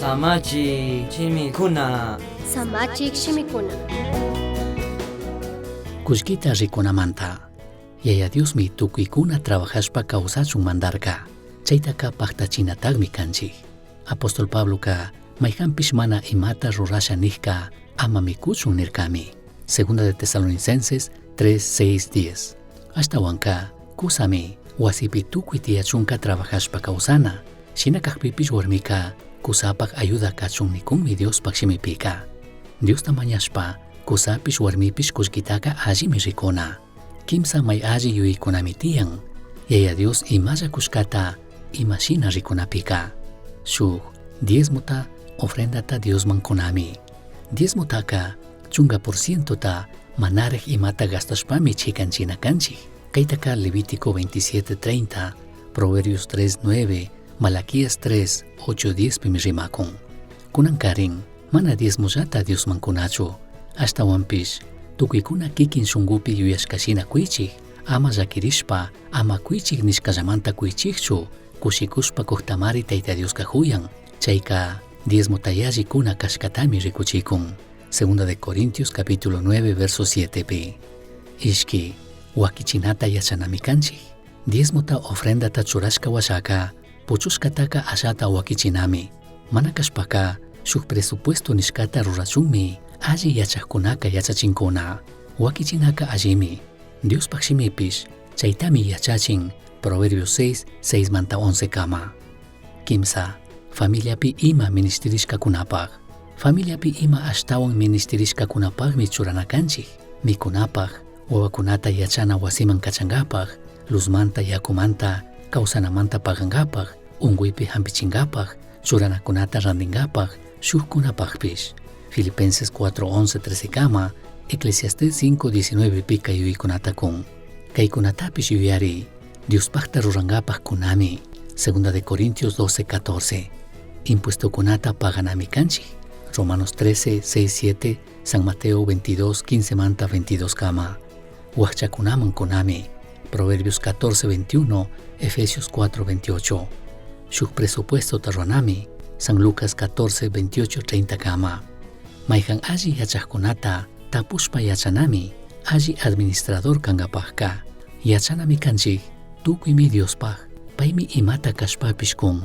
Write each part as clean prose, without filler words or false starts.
Samachik shimikuna. Samachik shimikuna. Kullkita rikunamanta. Yaya Diosmi tukuykuna trabajashpa kawsachun mandarka. Chaytaka paktachinatagmi kanchik. Apóstol Pabloka mayhanpish mana imata rurasha nijka ama mikuchun nirkami. Segunda de Tesalonicenses 3, 6, 10. Ashtawanka kusami wasipi tukuy tiyachunka trabajashpa kawsana. Shina kakpipish warmika kusapak ayuda kachun nikunmi Diospak shimipika. Diosta mañashpa kusapish warmipish kullkitaka allimi rikuna. Kimsa may alli yuyaykunami tiyan. Yaya Dios imalla kushkata imashina rikunapika. Shuk diezmota ofrendata Diosman kunami. Diezmotaka chunga por cientota manaraj imata gastashpami chikanchina kanchik. Kaytaka Levítico 27:30, Proverbios 3:9, Malaquías 3, 8, 10 pimi rimakun. Kunankarin, mana diezmollata Diosman kunachu, ashtawanpish tukuykuna kikin shunkupi yuyashkashina kuychik, ama llakirishpa, ama kuychik nishkallamanta kuychikchu, kushikushpa kuktamari Tayta Dioska huyan, chayka diezmota yalli kuna kashkatami rikuchikun. Segunda de Corintios capítulo 9 verso 7 pi. Ishki, wakichinata yachanami kanchik. Diezmota ofrendata churashka washaka, puchushkataka ashata wakichinami. Mana kashpaka, shuk presupuesto nishkata rurachunmi, alli yachakkunaka yachachinkuna. Wakichinaka allimi. Diospaj shimipish, chaytami yachachin. Proverbios 6, 6 manta 11 kama. Kimsa, familiapi ima ministirishkakunapaj. Familiapi ima ashtawan ministirishkakunapajmi churana kanchik. Mikunapaj, wawakunata yachana wasiman kachankapaj, luzmanta yakumanta, kawsanamanta pagankapaj, unkuypi hampichinkapaj, churanakunata rantinkapaj, shukkunapajpish. Filipenses 4, 11, 13 kama, Eclesiastés 5, 19 pika yuyaykunata kun. Kaykunatapish yuyari, Diospajta rurankapaj kunami. Segunda de Corintios 12, 14. Impuestokunata paganami kanchik. Romanos 13, 6, 7, San Mateo 22, 15 manta 22 kama. Wakchakunaman kunami. Proverbios 14, 21, Efesios 4, 28. Shuk presupuesto ruranami. San Lucas 14, 28, 30 kama. Mayhan alli yachajkunata tapushpa yachanami, alli administrador kankapajka. Yachanami kanchik, tukuymi Diospaj, paymi imata kashpapish kun.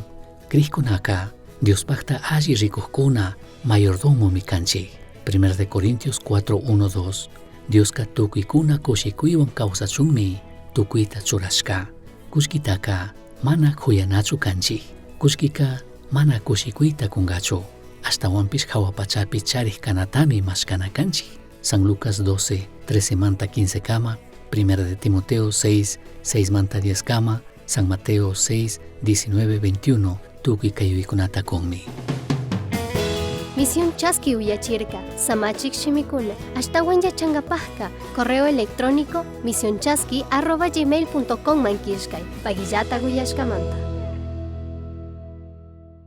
Crijkunaka, Diospajta alli rikujkuna mayordomomi kanchik. Primera de Corintios 4, 1, 2. Dioska tukuykuna kushikuywan kawsachunmi tukuyta churashka. Kullkitaka mana kuyanachu kanchik. Kullkika mana kushikuyta kungachu. Ashtawanpish hawa pachapi charik kanatami mashkana kanchik. San Lucas 12, 13 manta 15 kama, Primera de Timoteo 6, 6 manta 10 kama, San Mateo 6, 19, 21, tukuy kay yuyaykunata kunmi. Misión Chaski uyachirka, Samachik shimikuna, ashtawan yachankapajka, correo electrónico misionchaski@gmail.com man killkay, pagillata uyashkamanta.